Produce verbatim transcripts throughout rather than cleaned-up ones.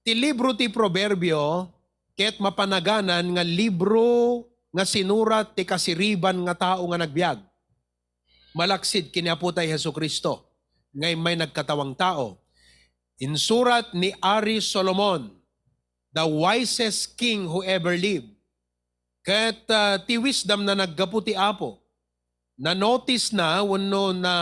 Ti libro ti Proverbio ket mapanaganan nga libro nga sinurat ti kasiriban nga tao nga nagbiag. Malaksid ken ni Apo tayo Jesu-Cristo nga immay nagkatawang tao. Insurat ni Ari Solomon, the wisest king who ever lived. Ket, ah, ti wisdom na naggapu ti Apo. Na-notice na wenno na,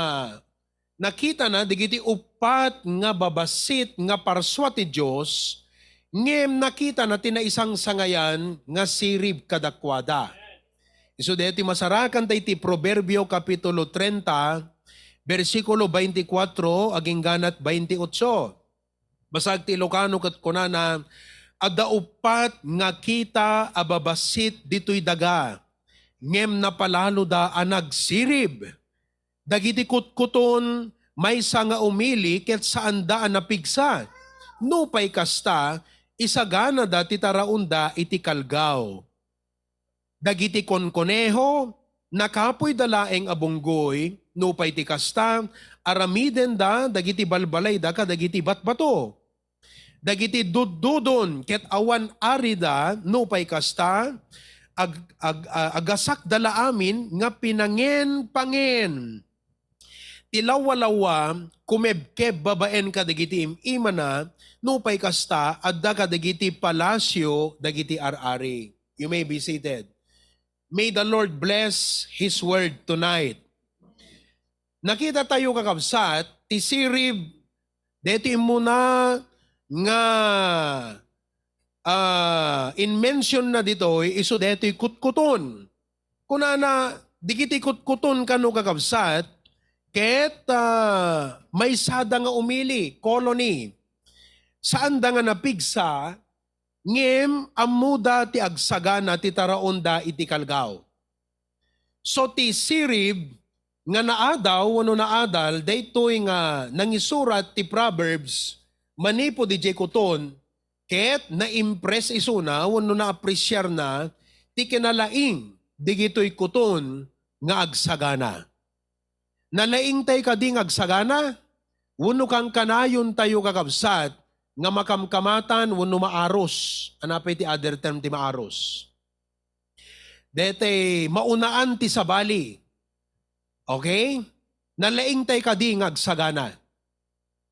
nakita na dagiti uppat nga babassit nga parsua ti Dios, ngem nakita na ti naisangsangayan nga sirib kadakuada. Isu daytoy masarakan tayo iti Proverbio Kapitulo treinta, bersikulo veinticuatro agingganat veintiotso. Basag ti Ilocano ket kunana, "Adda uppat nga kita a babassit ditoy daga, ngem napalaloda a nagsirib. Dagiti kutkuton maysa nga umili ket saanda a napigsa. Nupay kasta, isaganada ti taraonda iti kalgaw." Dagiti konkoneho, nakapoyda laeng a bunggoy, nupay ti kasta, aramidenda dagiti balbalayda kadagiti batbato. Dagiti duddudon ket awan arida, nupay kasta, ag-, ag-, a-, agasakda la amin nga pinangen-pangen. Ti lawwalawwa, kumebkeb babaen kadagiti im-imana, nupay kasta, adda kadagiti palasio dagiti ar-ari. You may be seated. May the Lord bless His word tonight. Nakita tayo, kakabsat, ti sirib, deti immuna nga, ah, in-mention na ditoy, isu detoy kutkuton. Kunana, dagiti kutkuton kano, kakabsat, ket, ah, maysada nga umili, colony. Saanda nga napigsa, ngem ammoda ti agsagana ti taraonda iti kalgaw. So, ti sirib nga naadaw wenno naadal, daytoy nga nangisurat ti Proverbs manipud idiay kuton, ket na-impress isuna wenno naapresiarna ti kinalaing digitoy kuton nga agsagana. Nalaingtay kadi nga agsagana? Wenno kankanayon tayo, kakabsat, nga makamkamatan wenno maaros? Ania pay ti other term ti maaros? Detoy maunaan ti sabali. Okay? Nalaingtay kadi nga agsagana?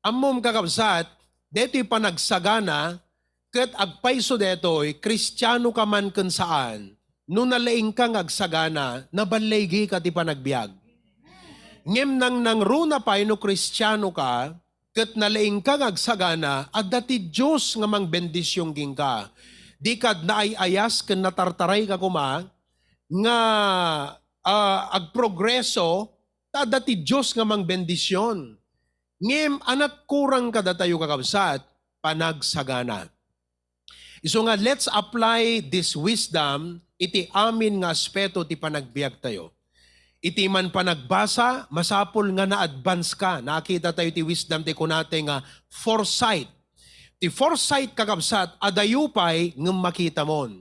Ammom, kakabsat, detoy panagsagana ket agpayso detoy, Kristiano ka man ken saan, no nalaingka nga agsagana, naballigi ka ti panagbiag. Ngem nangnangruna pay no Kristiano ka, ket nalaingka nga agsagana, adda ti Dios nga mangbendision kenka. Dika naay-ayas ken natartaray ka koma nga, ah, agprogreso, ta adda ti Dios nga mangbendision. Ngem ania ti kurang kadatayo, kakabsat? Panagsagana. Isu nga, let's apply this wisdom iti amin nga aspeto ti panagbiagtayo. Iti man panagbasa, masapul nga na-advance ka. Nakita tayo ti wisdom ti kunate nga foresight. Ti foresight, kakabsat, adayo pay ngem makitamon.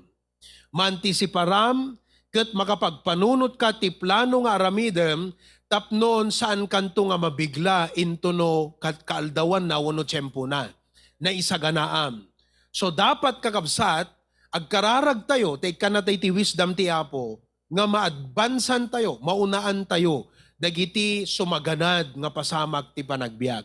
Maantisiparam ket makapagpanunotka ti plano nga aramidem tapno saankanto nga mabigla intono kat-, kaaldawanna wenno tiempona. Naisaganaam. So, dapat, kakabsat, agkararagtayo, ta ikkana tayo ti wisdom ti Apo, nga maadbansantayo, maunaantayo dagiti sumaganad nga pasamak ti panagbiag.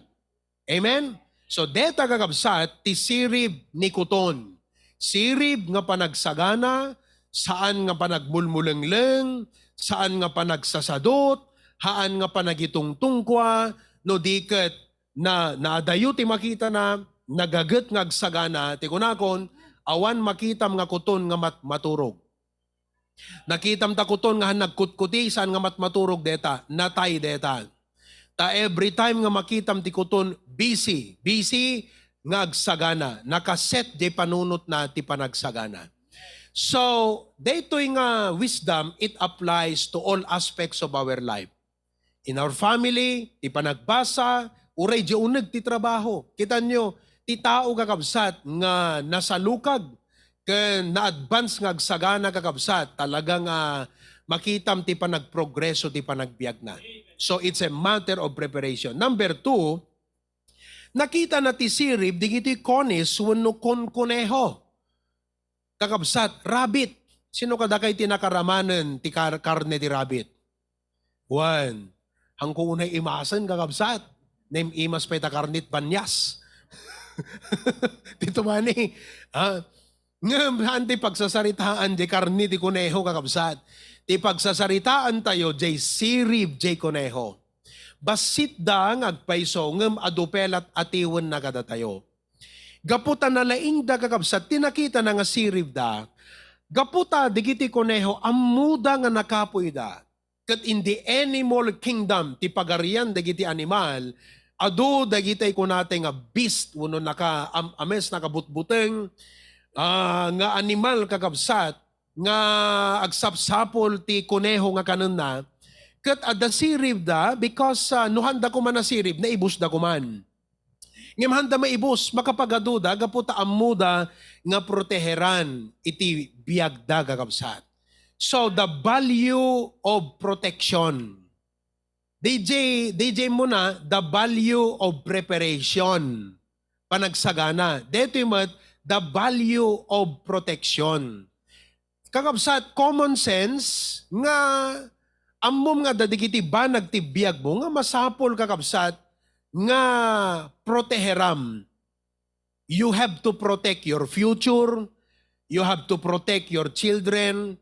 Amen? So, deta, kakabsat, ti sirib ni kuton. Sirib nga panagsagana, saan nga panagmulmulengleng, saan nga panagsasadot, haan nga panagitungtungkua, no di ket na, naadayo ti makitana, nagaget nga agsagana, ti kunakon, awan makitam nga kuton nga mat-, maturog. Nakitam ta kuton nga han nagkutkuti, saan nga matmaturog deta, natay deta. Ta every time nga makitam ti kuton, busy, busy nga agsagana, nakaset diay panunotna ti panagsagana. So, daytoy nga wisdom, it applies to all aspects of our life. In our family, ti panagbasa, uray diay uneg ti trabaho. Kitanyo, ti tao, kakabsat, nga nasalukag ken na-advance nga agsagana, kakabsat, talaga nga makitam ti panagprogreso ti panagbiagna. So, it's a matter of preparation. Number two, Nakitana ti sirib digiti konis wenno kon-, koneho. Kakabsat, rabbit. Sino kadakay ti nakaramanen ti kar-, karne ti rabbit? Wen, haanko unay imasen, kakabsat. Naim-imas pay ta karne ti banias. Dito mani, ha? Ngem haan ti pagsasaritaan jay karne ti koneho, kakabsat. Ti pagsasaritaan tayo jay sirib jay koneho. Bassitda nga agpayso, ngem adu pay lat atiwenna kadatayo. Gapu ta nalaingda, kakabsat, ti nakitana nga siribda. Gapu ta digiti koneho, ammoda nga nakapoyda. Ket in the animal kingdom, ti pagarian dagiti animal, adu dagiti kunatay nga beast, wenno naka-, am-, ames, nakabutbuteng, ah, nga animal, kakabsat, nga agsapsapul ti koneho nga kanenna, ket adda siribda because, ah, no haanda koma nasirib, naibusda koman. Ngem haanda maibus, makapagaduda gapu ta ammoda nga proteheran iti biagda, kakabsat. So, the value of protection. D J, D J muna, the value of preparation. Panagsagana. Daytoy met, the value of protection. Kakabsat, common sense nga ammom nga adda dagiti banag ti biagmo nga masapul, kakabsat, nga proteheram. You have to protect your future. You have to protect your children.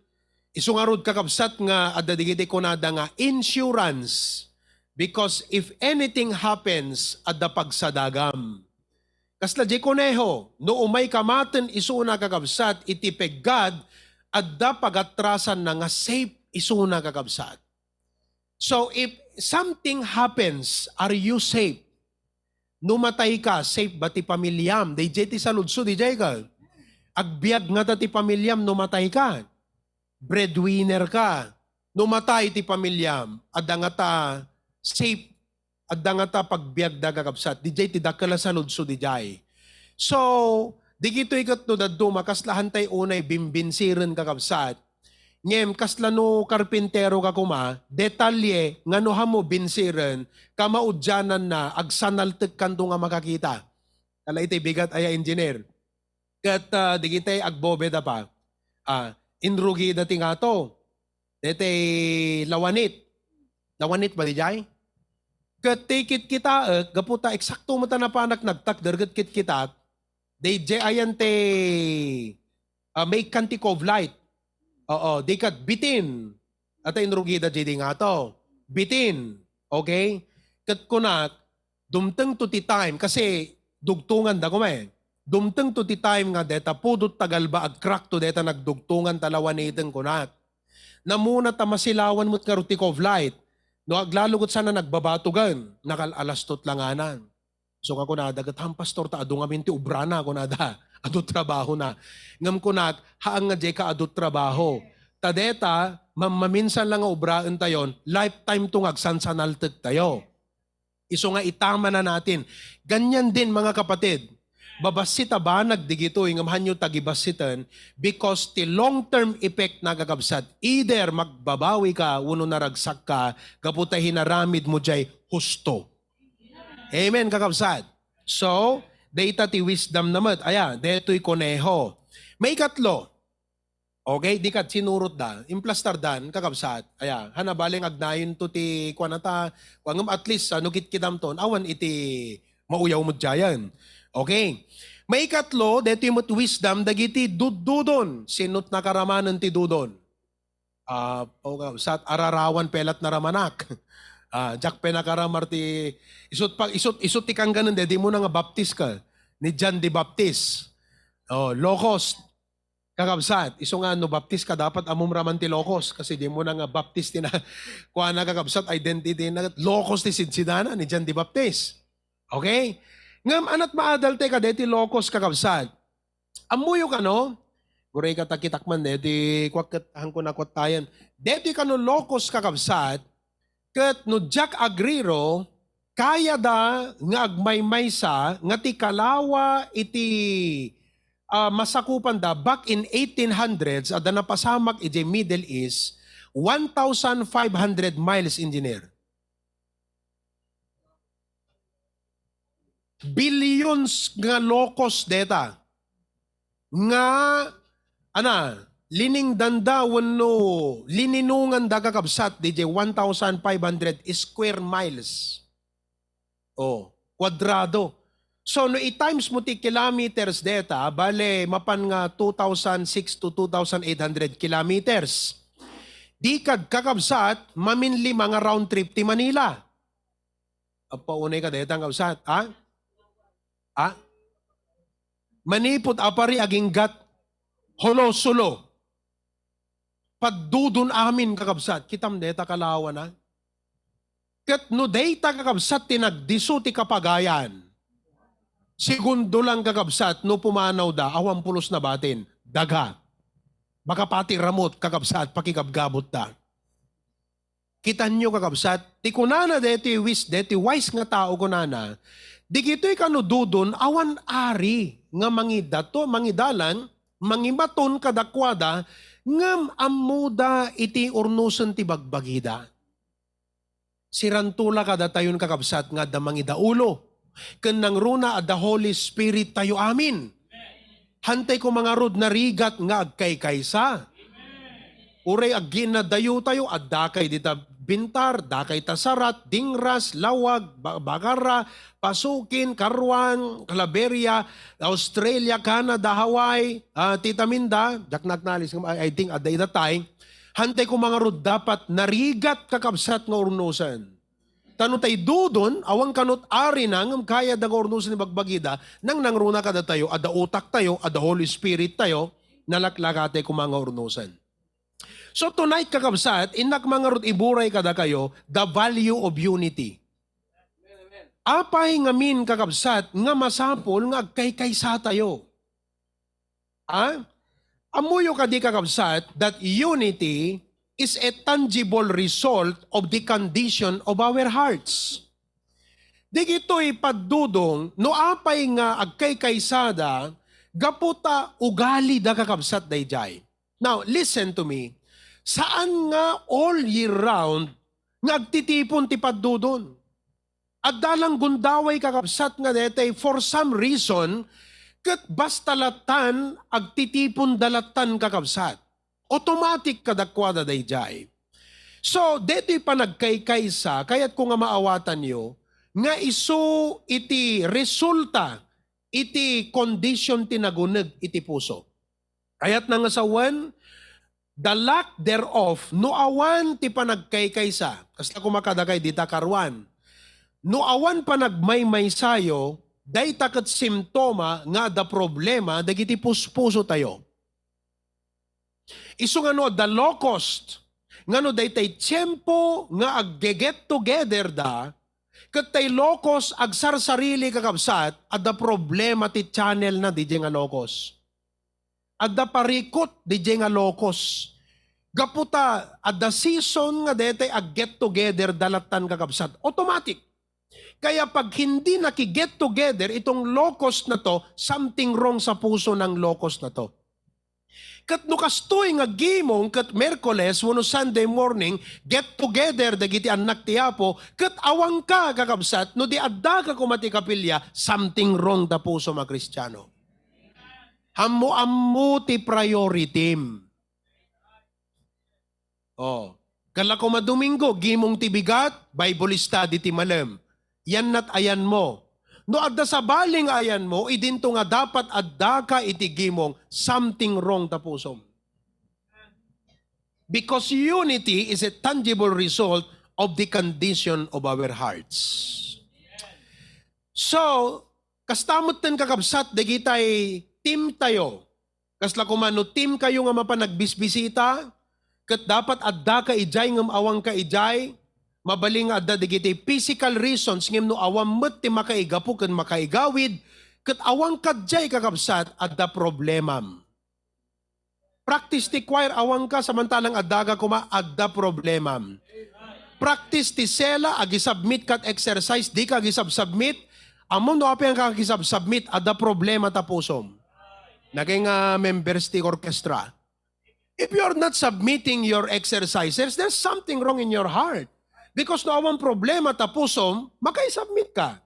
Isu ngarud, kakabsat, nga adda dagiti kunada nga insurance. Because if anything happens, adda pagsadagam. Kasla jay koneho, no umay kamaten isuna, kakabsat, iti peggad, adda pagatrasanna nga safe isuna, kakabsat. So, if something happens, are you safe? No matay ka, safe ba ti pamiliam? Dayjay ti saludsod, dayjay ka. Agbiag ngata ti pamiliam no matay ka. Breadwinner ka. No matay ti pamiliam, adda ngata safe, adda ngata pagbiagda, kakabsat. Dayjay ti dakkel a saludsod, dayjay. So, digitoy ket no dadduma, kasla haantay unay bimbinsiren, kakabsat. Ngem kasla no karpintero ka koma, detalye nga no haanmo binsiren, kamaudiananna, agsanaltekkanto nga makakita. Kala iti bigat aya, engineer. Ket, ah, digitay agbobeda pa. Ah, inrugida ti ngato. Daytay lawanit. Lawanit ba dayjay? Ket ti kitkitaek, gapu ta eksakto met a napanak nagtakder ket kitkitak, dayjay ayan ti, ah, maikkan ti cove light. Oo, di ket bitin. Ata inrugida jay di ngato. Bitin. Okay? Ket kunak, dumtengto ti time, kasi dugtonganda koma, eh. Dumtengto ti time nga deta pudot ta galba agcrackto deta nagdugtongan ta lawaniten kunak. Namuna ta masilawan met ngarud ti cove light. No aglalo ket sana nagbabatugan, nakal-alastot langanan. So nga kunada ket, "Ham, pastor, ta adu ngamin ti obrana," kunada. "Adu trabahona." Ngem kunak, "Haan nga dayka adu trabaho. Ta deta, mam-, maminsan lang nga obraentayon, lifetime to nga agsansanaltektayo." Isu nga itamana natin. Ganyan din, mga kapatid. Babassit a banag digitoy, ngem haanyo tagibassiten, because ti long-term effect na, kakabsat, either magbabawi ka wenno naragsak ka, gapu ta hinaramid mo jay husto. Amen, kakabsat. So, dayta ti wisdom na met. Aya, daytoy koneho. Maikatlo. Okay, di ket sinurot da, implastar dan, kakabsat. Aya, hana baling agnayon to ti kuana ta, kuan ngem at least, ah, no kitkitam ton, awan iti mauyaw met jayan. Okay. Maikatlo, daytoy met wisdom dagiti dududon. Sinot nakaramanen ti dudon? Ah, o, kakabsat, ararawan pelat naramanak. Ah, diak pay nakaramar ti, isut pa, isut, isut ti kangganen, di mo na nga baptis ka ni John the Baptist. Oh, locust. Kakabsat, isu nga no baptis ka, dapat ammom raman ti locust, kasi di mo na nga baptis ti na, kuana, kakabsat, identity na, locust ti sidsidana ni John the Baptist. Okay? Ngem anat maadal ti kadeti locust, kakabsat. Ammoyo kano? Guray ka takitak man, deti kuak ket hangko nakuat tayan. Deti kano locust, kakabsat, ket no diak agriro, kayada nga agmaymaysa nga ti kalawa iti, ah, masakupanda back in eighteen hundreds, adda napasamak idiay Middle East, one thousand five hundred miles, engineer. billions nga locust deta. Nga, ana, liningdanda wenno lininunganda, kakabsat, didiay one thousand five hundred square miles. O, kwadrado. So, no i-times mo ti kilometers deta, bale, mapan nga two thousand six to two thousand eight hundred kilometers. Di kad, kakabsat, maminlima nga round trip ti Manila. Apaunay ka deta, kakabsat, ha? Ha? Manipud a pari aginggat, Jolo, Sulu. Paddudon amin, kakabsat. Kitam deta kalawan, ha? Ket no dayta, kakabsat, ti nagdisso ti kapagayan, segundo lang, kakabsat, no pumanawda, awan pulos na batin, daga. Baka pati ramut, kakabsat, pakigabgabutda. Kitanyo, kakabsat, ti kunana deti wis-, deti wise nga tao, kunana, digitoy kano dudon, awan ari nga mangidato, mangidalan, mangimaton kadakuada, ngem ammoda iti urnosen ti bagbagida. Siranto la kadatayon, kakabsat, nga adda mangidaulo, ken nangruna adda Holy Spirit tayo amin. Hantay koma ngarud narigat nga agkaykaysa. Uray agginnadayo tayo, adda kay dita Bintar, dakay ta Sarat, Dingras, Lawag, Ba-, Bagarra, Pasukin, Caruan, Claveria, Australia, Canada, Hawaii, ah, tita Minda, diak naknalis, I, I think adda idatay. Hantay koma ngarud dapat narigat, kakabsat, nga urnosen. Ta no tay dudon, awan kanot arina, ngem kayatda nga urnosen ti bagbagida, nang nangruna kadatayo, adda utak tayo, adda Holy Spirit tayo, nalaklaka tay koma nga urnosen. So tonight, kakabsat, innak mangarud iburay kadakayo, the value of unity. Apay ngamin, kakabsat, nga masapul nga agkaykaysa tayo? Ha? Ammoyo kadi, kakabsat, that unity is a tangible result of the condition of our hearts. Digitoy paddudong no apay nga agkaykaysada gapu ta ugalida, kakabsat, daydiay. Now, listen to me. Saan nga all year round nga agtitipon ti paddudon. Adda lang gundaway, kakabsat, nga detay for some reason, ket basta latan, agtitipon da latan, kakabsat. Automatic kadakuada daydiay. So, detoy panagkaykaysa, kayatko nga maawatanyo, nga isu iti resulta iti kondisyon ti naguneg iti puso. Kayatna nga sawen, the lack thereof, no awan ti panagkaykaysa, kasla koma kadakay dita karuan. No awan panagmaymaysayo, dayta ket simptoma nga adda problema dagiti puspusotayo. Isu nga no adda locust, nga no daytay tiempo nga agge-get together da, ket tay locust agsarsarili, kakabsat, adda problema ti channel na didiay nga locust. Adda parikut didiay nga locust. Gapu ta adda season nga daytay ag-get together da latan, kakabsat. Automatic. Kaya pag hindi naki-get together itong locust na to, something wrong sa puso ng locust na to. Ket no kastoy nga gimong ket Miyerkules wenno Sunday morning, get together dagiti annak ti Apo, ket awanka, kakabsat, no di addaka koma ti kapilya, something wrong ta pusom a Kristiano. Ammo-ammo ti priority. Oh. Kala koma Domingo, gimong ti bigat, Bible study ti malem. Yannat ayanmo. No adda sabali nga ayanmo, idinto nga dapat addaka iti gimong, something wrong ta pusom. Because unity is a tangible result of the condition of our hearts. So, kasta metten, kakabsat, dagitay team tayo. Kasla koma no team kayo nga mapan agbisbisita, ket dapat addaka idiay ngem awanka idiay, mabalin nga adda dagiti physical reasons ngem no awan met ti makaigapu ken makaigawid, ket awanka diay, kakabsat, adda problemam. Practice ti choir, awanka, samantalang addaga koma, adda problemam. Practice ti sela, agisubmit kat exercise, dika agisubsubmit. Ammom no apay nga agisubsubmit, adda problema ta pusom. Naging, ah, members ti orchestra. If you are not submitting your exercises, there's something wrong in your heart. Because no awan problema ta pusom, makaisubmit ka.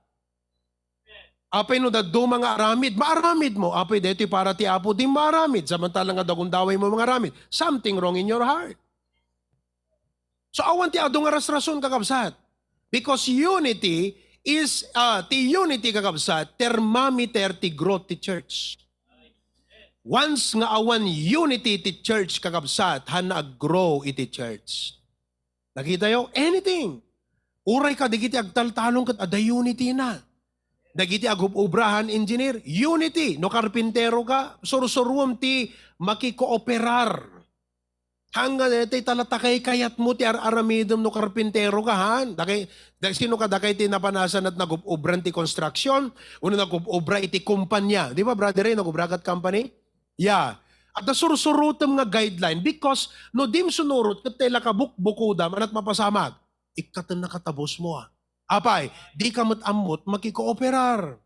Apay no dadduma nga aramid, maaramid mo. Apay daytoy para ti Apo, di maaramid. Samantala nga dagundaway mo mangaramid. Something wrong in your heart. So awan ti adu nga rasrason, kakabsat. Because unity is, ah, ti unity, kakabsat, thermometer ti growth ti church. Once nga awan unity ti church, kakabsat, han ag-grow iti church. Nakitayo? Anything. Uray ka, dagiti agtaltalon ket adda unity na. Dagiti agub-obrahan, engineer, unity. No karpintero ka, sursuruem ti makikooperar. Hangga daytoy, talatakay kayat mo ti ar-aramidem no karpintero ka, han? Dakay, da-, sino ka dakay ti napanasan at nagub-obran ti construction? Uno nagub-obra iti kumpanya. Di ba, Brother Ray, nagubra kat company? Yeah. Adda sursurutem nga guideline because no dim sunurot, ket tay la kabukbukodam, anat mapasamak? Ikkaten nakatabos mo, ah. Apay, di ka met ammot makikooperar.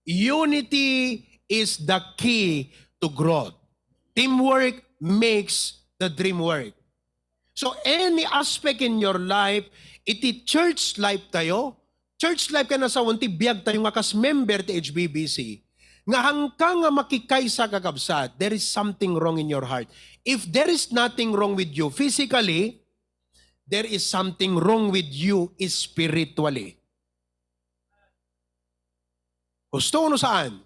Unity is the key to growth. Teamwork makes the dream work. So any aspect in your life, iti church life tayo, church life ken asawen ti biag tayo nga kas member ti H B B C, nga hangka nga makikaysa, kakabsat, there is something wrong in your heart. If there is nothing wrong with you physically, there is something wrong with you spiritually. Husto no saan?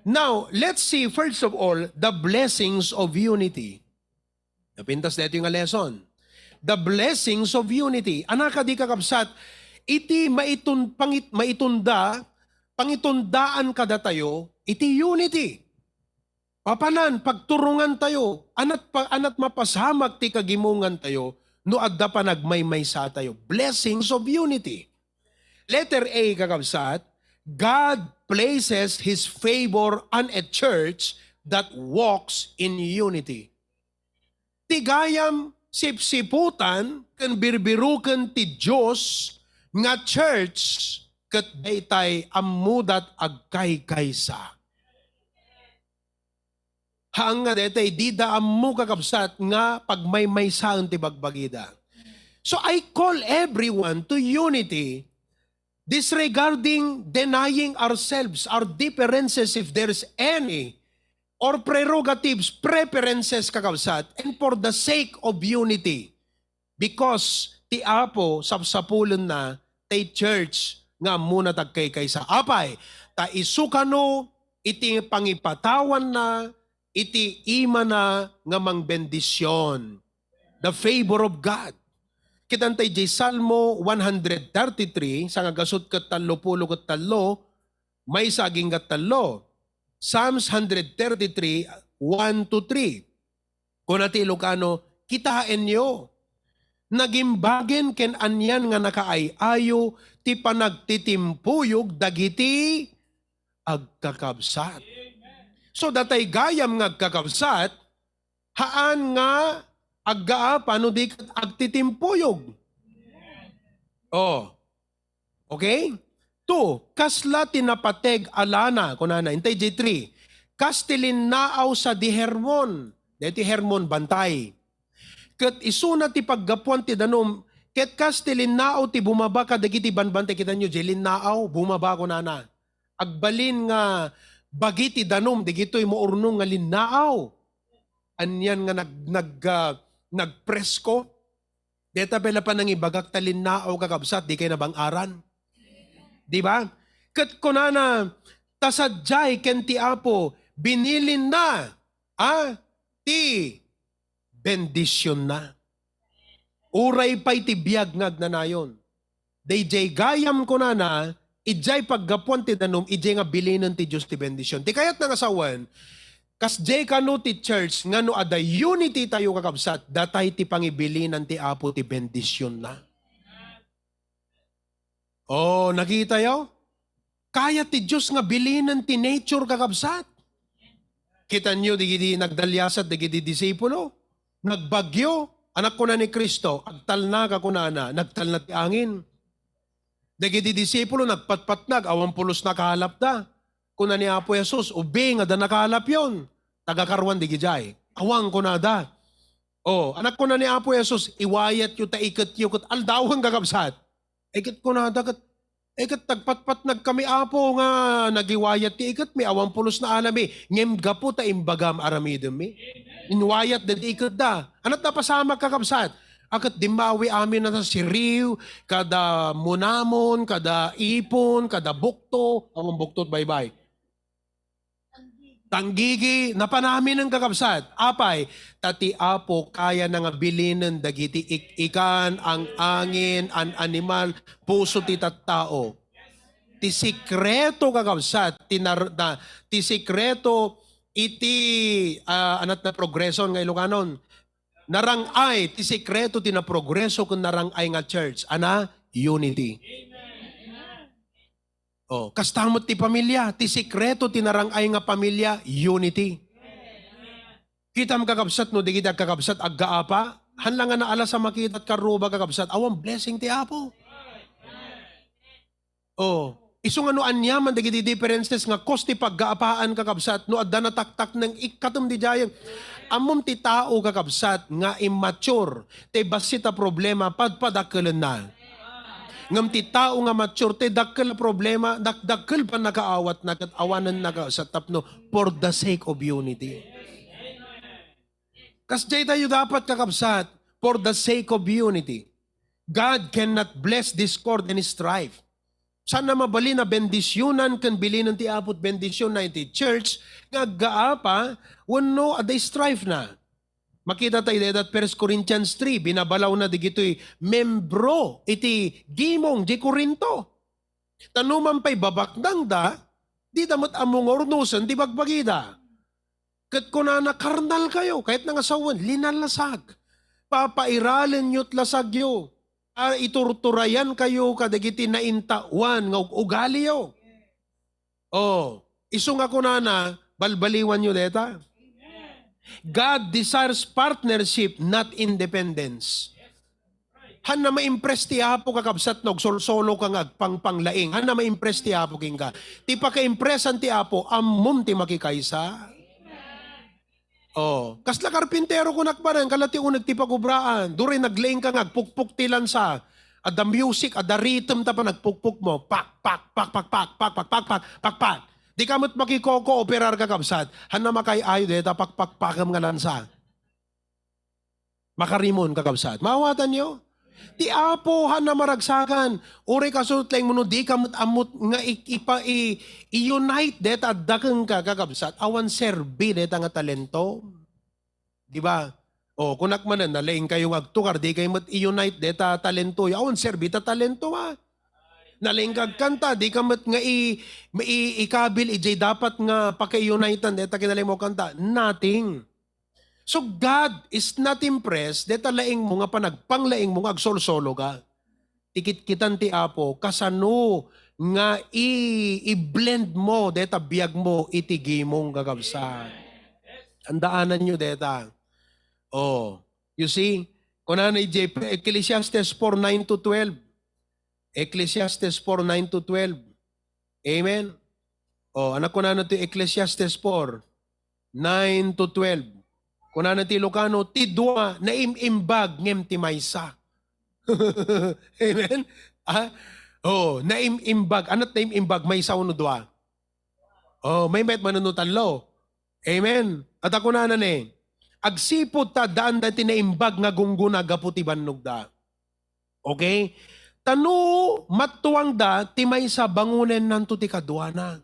Now, let's see, first of all, the blessings of unity. Napintas daytoy nga lesson. The blessings of unity. Anaka di, kakabsat, iti maitun-, pangit-, maitunda, pangitundaan kadatayo, iti unity. Papanan, pagturongan tayo, anat pa-, anat mapasamak ti kagimongan tayo, no adda panagmaymaysa tayo. Blessings of unity. Letter A, kakabsat, God places His favor on a church that walks in unity. Ti gayam sipsiputan ken birbiruken ti Dios nga church ket daytay ammodat agkaykaysa. Haan nga daytay, dida ammo, kakabsat, nga pagmaymaysaen ti bagbagida. So I call everyone to unity, disregarding denying ourselves, our differences if there's any, or prerogatives, preferences, kakabsat, and for the sake of unity. Because ti Apo sapsapulenna tay church nga ammona ti agkaykaysa. Apay, ta isu kano iti pangipatawanna, iti imana nga mangbendision. The favor of God. Kitan tay diay Salmo one hundred thirty-three, sangagasut ket tallo pulo ket tallo, maysa agingga tallo. Psalms hundred thirty-three, one to three. Kuna ti Ilocano, "Kitaenyo, nagimbagen ken anian nga nakaay-ayo ti panagtitimpuyog dagiti agkakabsat." So, datay gayam nga agkakabsat, haan nga aggaapa no di ket agtitimpuyog. Oh. Okay? Two, kasla ti napateg a lana, kunana. Intay diay three, kas ti linnaaw sadi Hermon. Deti Hermon, bantay. Ket isuna ti paggapuan ti danum, ket kas ti linnaaw ti bumaba kadagiti banbantay. Kitanyo, diay linnaaw, bumaba, kunana. Agbalin nga bagi ti danum, digitoy maurnong nga linnaaw. Anian nga nag-, nag-, ah, nagpresko. Deta pay la panangibagak ta linnaaw, kakabsat, di kay nabang-aran. Di ba? Ket kunana, ta sadiay ken ti Apo, binilinna, a, ti bendisionna. Uray pay ti biag nga agnanayon. Daydiay gayam, kunana, idiay paggapuan ti danum, idiay nga bilinen ti Dios ti bendision. Ti kayatna nga sawen, kasdiay kano ti church nga no adda unity tayo, kakabsat, datay ti pangibilinan ti Apo ti bendisionna. Oh, nakitayo? Kayat ti Dios nga bilinen ti nature, kakabsat. Kitanyo, digiti nagdaliasat, digiti disipulo, nagbagyo, anak kuna ni Cristo, "Agtalna ka," kunana, nagtalna ti angin. Dagiti disipulo, nagpatpatnag, awan pulos nakalapda. Kuna ni Apo Jesus, "Ubing, adda nakalapyon." Tagakaruan digidiay. "Awan," kunada. Oh, anak kuna ni Apo Jesus, "Iwayatyo ta iketyo ket aldawen," kakabsat. Ay, ket kunada ket, Iket nagpatpatnag kami, Apo, nga nagiwayat ti iketmi, awan pulos naalami. Ngem gapu ta imbagam aramidemmi. Inwayat da ti iketda. Anat napasamak, kakabsat? Aket dimmawi amin a siriw, kada munamon, kada ipon, kada bukto. Awan bukto, baybay. Tanggigi, napan amin, kakabsat. Apay, ta ti Apo kayana nga bilinen dagiti ik-ikan, ang-angin, an-animal, puso ti tattao. Ti sikreto, kakabsat, ti nar-, na, ti sikreto iti, ah, anat na progreson nga Ilokanon. Narang-ay, ti sikreto ti naprogreso ken narang-ay nga church. Ana, unity. Oh, kasta met ti pamilya, ti sikreto ti narang-ay nga pamilya, unity. Kitam, kakabsat, no dagiti agkakabsat aggaapa, han la nga naalas a makitat karruba, kakabsat, awan blessing ti Apo. Oh, isu nga no aniaman dagiti differences nga cause ti paggaapaan, kakabsat, no adda nataktakneng ikkatem di jayeng. Ammom ti tao, kakabsat, nga immature, ti bassit a problema, padpadakkelenna. Ngem ti tao nga mature, ti dakkel a problema, dak-, dakkel pannakaawatna ket awanen nakasat tapno for the sake of unity. Kasdiay tayo dapat, kakabsat, for the sake of unity. God cannot bless discord and strife. Saan a mabalin a bendisionan ken bilinen ti Apo ti bendision na iti church nga aggaapa wenno adda strife na. Makita tayo dayta First Corinthians three, binabalaw na digitoy membro iti gimong di Corinto. Ta numan pay babaknangda, dida met ammo nga urnosen ti bagbagida. Ket kunana, "Karnal kayo, kayatna nga sawen, linalasag. Papairalenyo ti lasagyo. A, iturturayan kayo kadagiti naintawan nga ug-ugaliyo." Oh, isu nga kunana, balbaliwanyo deta. God desires partnership, not independence. Hanna ma-impress ti Apo, kakabsat, no agsolsolo ka nga agpangpanglaing. Hanna ma-impress ti Apo kenka. Ti pakaimpressan ti Apo, ammom ti makikaysa. Oh, kasla karpintero kunak manen, kala ti uneg ti pagubraan. Duray naglaing ka nga agpukpok ti lansa. Adda music, adda rhythm ta panagpukpok mo. Pak, pak, pak, pak, pak, pak, pak, pak, pak, pak, pak. Di ka met makikoko-operar, kakabsat. Hanna makay-ayo deta pakpakpakem nga lansa. Makarimon, kakabsat. Maawatanyo? Ti Apo, hanna maragsakan. Uray kasunot laeng mo no di ka met ammot nga i-, ipa-, i-, i-unite deta adda kenka, kakabsat. Awan serbi deta nga talento. Di ba? O, kunak manen, nalaing kayo nga agtukar, di kayo met i-unite deta talento. Awan serbi ta talento, ha? Nalaing ka agkanta, di ka met nga i-, i-, ikabil, ijay dapat nga paka-unitean deta kinalaing mo kanta. Nothing. So God is not impressed deta laing mo nga panagpanglaing mo nga agsolsolo ka. Ti kitkitan ti Apo, kasano nga i-, i-blend mo deta biag mo iti gimong, kakabsat. Andaananyo deta. Oh, you see? Kunana iti Ecclesiastes four nine to twelve. Ecclesiastes four nine to twelve. Amen? Oh, anak, kunana ti Ecclesiastes four nine to twelve. Kunana ti Ilocano, "Ti dua naim-imbag ngem ti maysa." Amen? Ah? Oh, naim-imbag. Anat naim-imbag, maysa wenno dua? Oh, maymayat manen no tallo. Amen. At ako na ne, agsipud ta addaan dati naimbag nga gunggona gapu ti bannogda. Okay? Ta no mattuangda ti maysa, bangonennanto ti kaduana.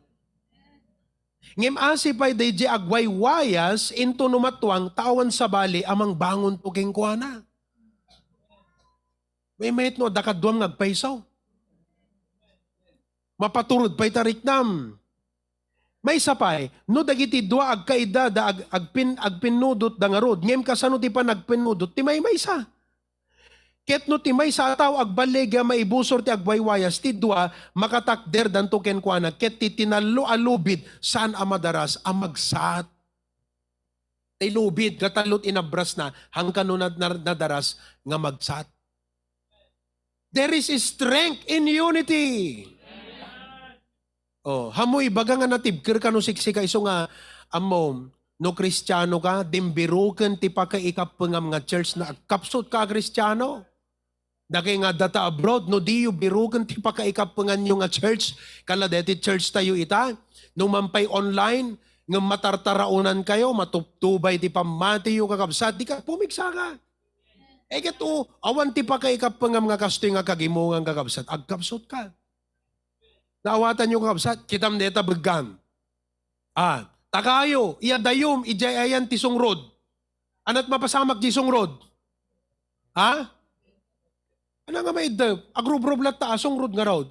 Ngem asi pay daydi agwaywayas into no mattuang, ta awan sabali a mangbangonto kenkuana. Maymayat no adda kaduam nga agpayso. Mapaturod pay ta riknam. Maysa pay, no dagiti dua agkaidada ag-, agpin-, agpinnudotda ngarud, ngem kasano ti panagpinnudot ti maymaysa? Ket no ti maysa a tao agballigen a maibusor ti agwaywayas, ti dua makatakderdanto kenkuana, ket ti tinallo a lubid saan a madaras a magsat. Tay lubid, katallo ti inabrasna, hangkan no nad-, nar-, nadaras nga magsat. There is strength in unity. Oh, hammo ibaga nga natibker ka no siksika isu nga, ammo, no Kristiano ka, dimbiruken ti pakaikappengam nga church na agkapsut ka a Kristiano. Dakay nga data abroad, no diyo biruken ti pakaikappenganyo nga church, kala deti church tayo ita, no man pay online, ngem matartaraonankayo, matuptubay ti pammatiyo, kakabsat, di ka pumigsa ka. Eh, ket o, awan ti pakaikappengam nga kastoy nga kagimongan, kakabsat, agkapsut ka. Naawatanyo, kakabsat, kitam deta beggam. Ah, ta kayo, iya dayum, idiay ayan ti sungrod. Anat mapasamak di sungrod? Ha? Ano nga maidep? Agrubrob latta, ah, sungrod ngarud.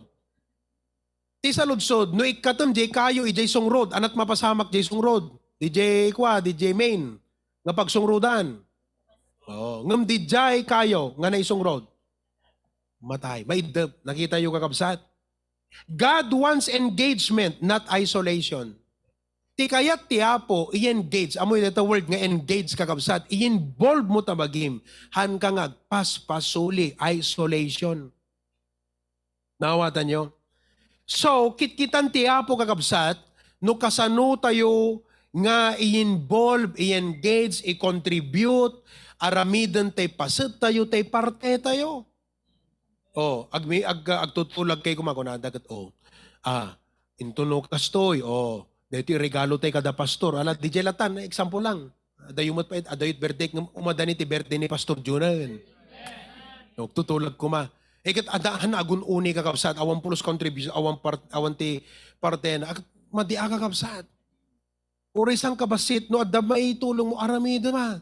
Ti saludsod, no ikkatem diay kayo, idiay sungrod, anat mapasamak diay sungrod? D J kwa, D J Main, nga pagsungrodan. Oh, ngem didiay kayo, nga naisungrod. Matay. Maiddep. Nakita yo, kakabsat? God wants engagement, not isolation. Ti kayat ti Apo, i-engage. Amoy deta word nga engage, kakabsat. I-involve mo ta bagim. Haan ka nga agpaspasuli, isolation. Naawatan yo? So, kitkitan ti Apo, kakabsat, no kasano tayo nga i-involve, i-engage, i-contribute, aramiden tay paset tayo, tay parte tayo. Oh, agmi-, ag-, agtutulagkay koma, kunada ket, oh, ah, intono kastoy, oh, daytoy regalo tay kada pastor. Ala, di jay latan, example lang. Adayo met pay, adayo birthday, ngem umadani ti birthday ni Pastor Jonah. Nagtutulag koma. Eh, ket adda, han agun-uni, kakabsat, awan pulos contribution, awan part, awan ti parte na. Ak-, madi a, kakabsat. Uray saan ka bassit, no adda maitulong mo, aramidem a.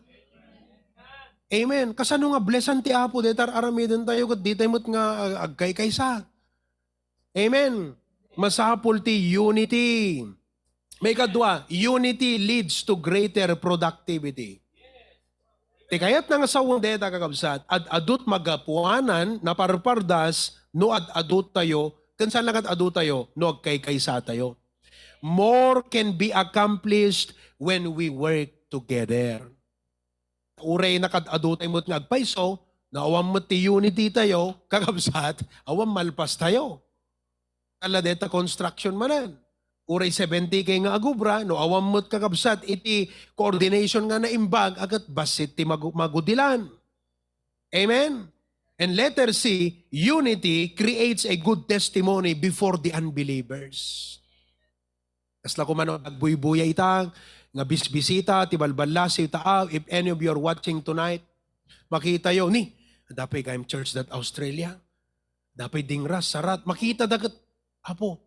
Amen. Kasano nga blessan ti Apo, deta aramiden tayo, ket di tayo met nga ag-, agkaykaysa. Amen. Masapul ti unity. Maikadua, unity leads to greater productivity. Ti kayatna nga sawen dayta, kakabsat, ad-adut magapuanan, naparpardas, no ad-adut tayo, ken saan la nga ad-adu tayo, no agkaykaysa tayo. More can be accomplished when we work together. Uray nakad-adu tayo met nga agpayso, no awan met ti unity tayo, kakabsat, awan malpas tayo. Ala deta construction manen. Uray seventy kay nga agubra, no awan met, kakabsat, iti coordination nga naimbag, a ket bassit ti magu-, magudilan. Amen? And letter C, unity creates a good testimony before the unbelievers. Kasla koma no agbuybuya ita, nga bisbisita, ti balballasiw ita, ah, if any of you are watching tonight, makita yo, ni, adda pay gayam church dat Australia. Adda pay dingras, sarat. Makita da ket, Apo.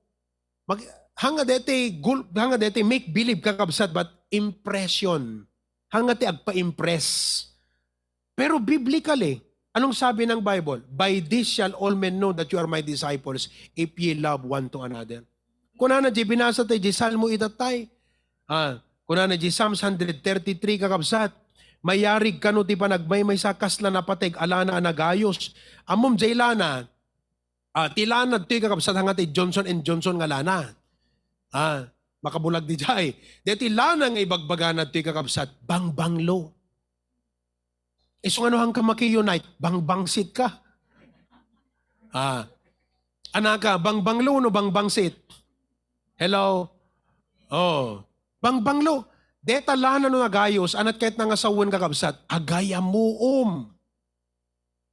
Mag-, hanga deti gul-, hanga deti make believe, kakabsat, but impression. Hanga ti agpa-impress. Pero biblically, anong sabi ng Bible? "By this shall all men know that you are my disciples, if ye love one to another." Kunana di binasa tayo di Salmo itatay. Ah, kunana di Psalms one thirty-three, kakabsat. Mayarig kano ti panagmaymaysa kasla napateg a lana a nagayos. Ammom jay lana, ah, ti lana ditoy, kakabsat, hanga ti Johnson and Johnson nga lana. Ah, makabulag di jay. Deti lana nga ibagbagana ditoy, kakabsat, bangbanglo. Isu nga no hangka maki-unite, bangbangsit ka. Ah. Anaka, bangbanglo no bangbangsit? Hello? Oh. Bangbanglo. Deta lana no nagayos, anat kayatna nga sawen, kakabsat, agayamuom.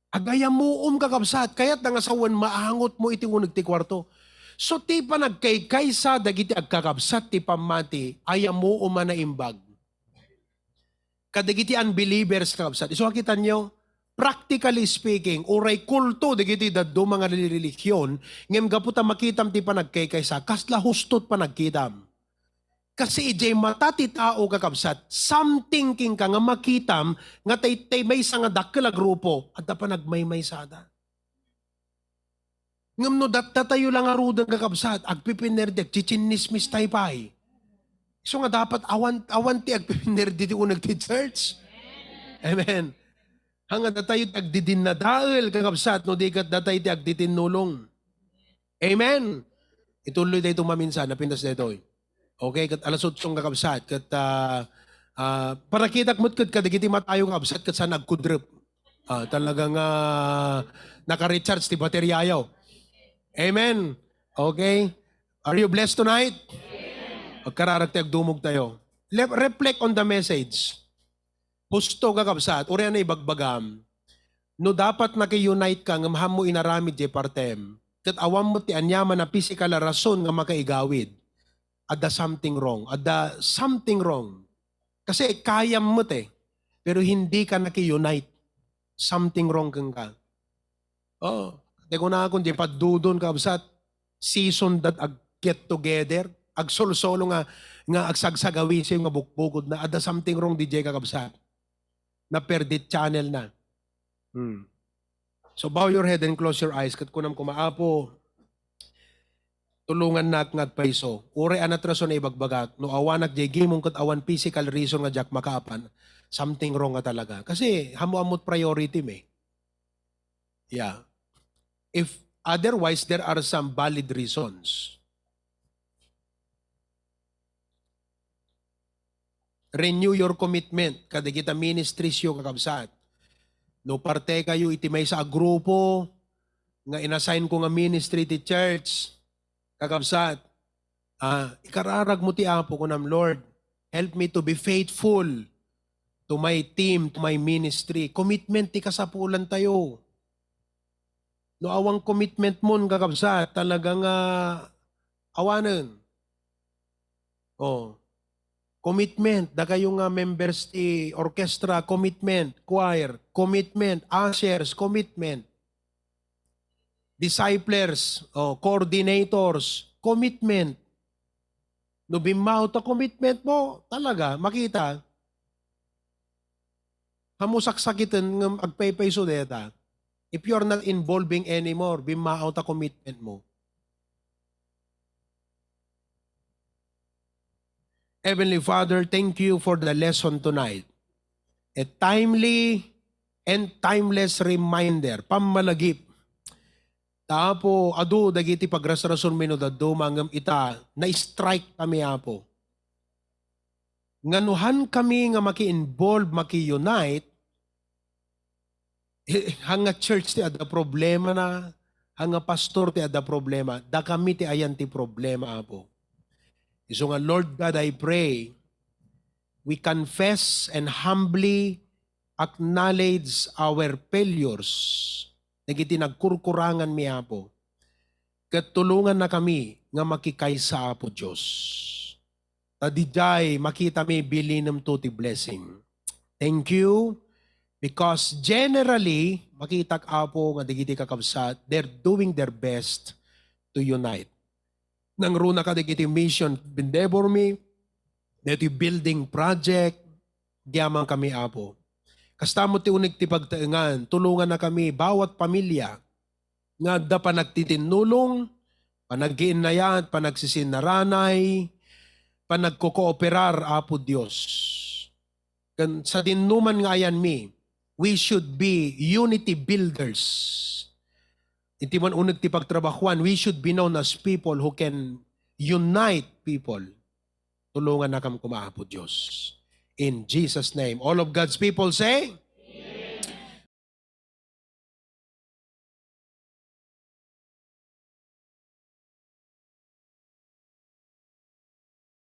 Agayamuom, kakabsat, kayatna nga sawen maangot mo iti uneg ti kuarto. So, ti panagkaykaysa dagiti agkakabsat ti pammati, ayamuom a naimbag. Kadagiti unbelievers, kakabsat. Isu a kitanyo, practically speaking, uray kulto dagiti dadduma nga relihiyon, ngem gapu ta makitam ti panagkaykaysa, kasla husto ti panagkitam. Kasi idiay mata ti tao, kakabsat, something kenka nga makitam nga tay, tay maysa nga dakkel a grupo, adda panagmaymaysada. Ngem no datdatayo la ngaruden, kakabsat, agpipinnerdi, agtsitsinnismis tayo pay. Isu nga dapat awan, awan ti agpipinnerdi ti uneg ti church. Amen. Hanga datayo ti agdidinnadael, kakabsat, no di ket datayo ti agtitinnulong. Amen. Ituloy daytoy maminsan, napintas daytoy. Okay, ket alas otso nga, kakabsat, ket, ah, ah, panakitak met ket kadagiti matayo, kakabsat, ket saan agkudrep. Ah, talaga nga naka-recharge ti bateryayo. Amen. Okay? Are you blessed tonight? Agkararag ti agdumog tayo. Le-, reflect on the message. Husto, kakabsat, uray a naibagbagam. No dapat naki-unite ka ngem hammo inaramid jay partem, ket awan met ti aniaman a physical a rason nga makaigawid, adda something wrong. Adda something wrong. Kasi kayam met eh. Pero hindi ka naki-unite. Something wrong kenka. Oh, te kunakon, di paddudon, kabsat. Season that ag get together. Agsolsolo nga, nga agsagsagawisi nga bukbukod na. Adda something wrong, D J, kakabsat. Na per di channel na. Hmm. So bow your head and close your eyes. Ket kunam kuma, Apo, tulongannak nga agpayso. Uray ania ti rason a ibagbagak, no awanak jay gimong ket awan physical reason nga diak makaapan, something wrong nga talaga. Kasi hammo-ammot priority mi. Yeah. If otherwise, there are some valid reasons. Renew your commitment kadagita ministriesyo, kakabsat. No parte kayo iti maysa a grupo nga inassign ko nga ministry ti church, kakabsat, ah, ikararag mo ti Apo, kunam, "Lord, help me to be faithful to my team, to my ministry." Commitment ti kasapulan tayo. No awan commitment mon, kakabsat, talaga nga awanen. Oh. Commitment, dakayo nga members ti orchestra, commitment, choir, commitment, ushers, commitment. Disciplers, oh, coordinators, commitment. No bimmao ta commitment mo, talaga, makita, hammo saksakiten ngem agpaypayso dayta. If you are not involving anymore, bimmao ta commitment mo. Heavenly Father, thank you for the lesson tonight. A timely and timeless reminder, pammalagip. Ta, Apo, adu dagiti pagrasrason mi no dadduma, ngem ita, na-strike kami, Apo. Nga no han kami nga maki-involve, maki-unite, eh, han nga church ti adda problema na, han nga pastor ti adda problema, dakami ti ayan ti problema, Apo. Isu nga, Lord God, I pray, we confess and humbly acknowledge our failures dagiti nagkurkurangan mi, Apo. Ket tulongannakami nga makikaysa, Apo Dios. Ta didiay makitami bilinemto ti blessing. Thank you, because generally, makitak, Apo, nga dagiti kakabsat, they're doing their best to unite. Nangruna kadagiti mission endeavor mi, dagiti building project, agyaman kami, Apo. Kasta met ti uneg ti pagtaengan, tulongannakami, bawat pamilya, nga adda panagtitinnulong, panaggiinnayat, panagsisinaranay, panagkokooperar, Apo Dios. Ken sadinoman nga ayanmi, we should be unity builders. Iti man uneg ti pagtrabahuan, we should be known as people who can unite people. Tulongannakam koma, Apo Dios. In Jesus' name. All of God's people say,